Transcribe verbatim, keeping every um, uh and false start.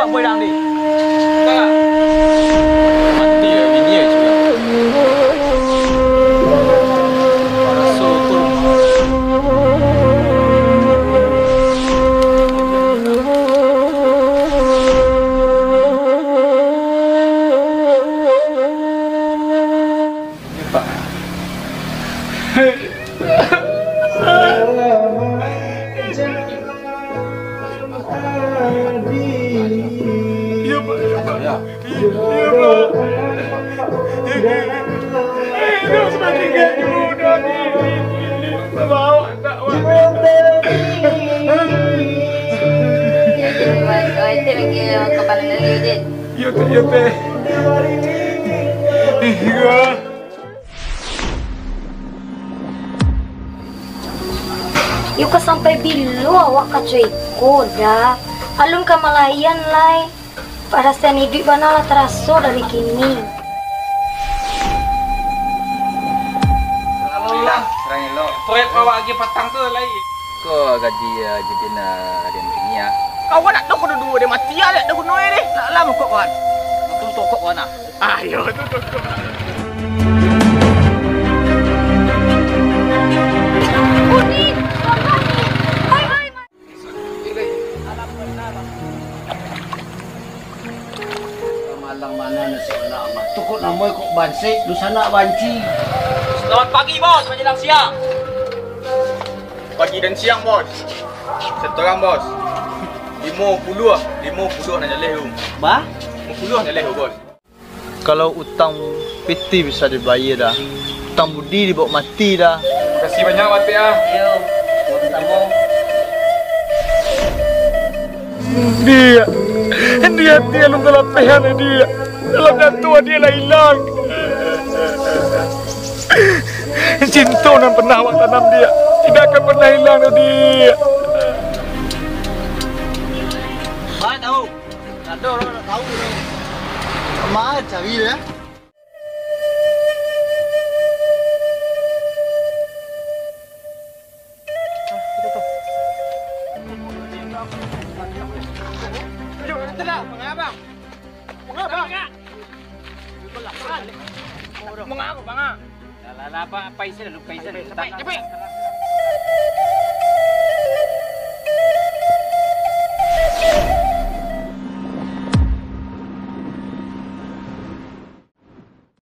Apa yang di? Mati ya, bini ya juga. Raso kurma. Iyo, Teh. Iyo, Teh. Iyo, ka sampai bilo awak kaco iko, Da? Alun ka malayan lai. Parasaian iduik bana lah taraso dari kini. Alhamdulillah, surang elok. Proyek awak agiah patang tu lai. Ko gaji, ah, jadi na, ada yang kini, ah. Kawan nak dok kudu duo deh, mati ah, dek, dak guno deh. Nak lah mokok kawan. Mokok tokok kawan, ah. Ayo, tu tokok. Uni, Bang Uni. Hai, hai, hai. Malang mano nasi anak amat. Tu kok namo kok banse, dunsanak banci. Selamat pagi, Bos, manjelang siang. Pagi dan siang, Bos. Setoran, Bos. Limo puluah, limo puluah nan jaleh tu. Ba? Limo puluah jaleh tu, Bos. Kalau utang pitih bisa dibayia, Da. Utang budi dibaok mati, Da. Makasih banyak, Batik, ah. Iyo, samo-samo. Diak, di ati alun kalapehan, Diak. Dalam jantuang Diak lah ilang. Cinto nan pernah awak tanam, Diak, indak akan pernah ilang doh, Diak. Ba tahu. Ado urang nak tahu ni. Ma cari dia? Mangapa, Bang? Mangapa, Bang? Lah, lah, lah, apa, apa isi lalu, apa isi lalu? Capek, capek.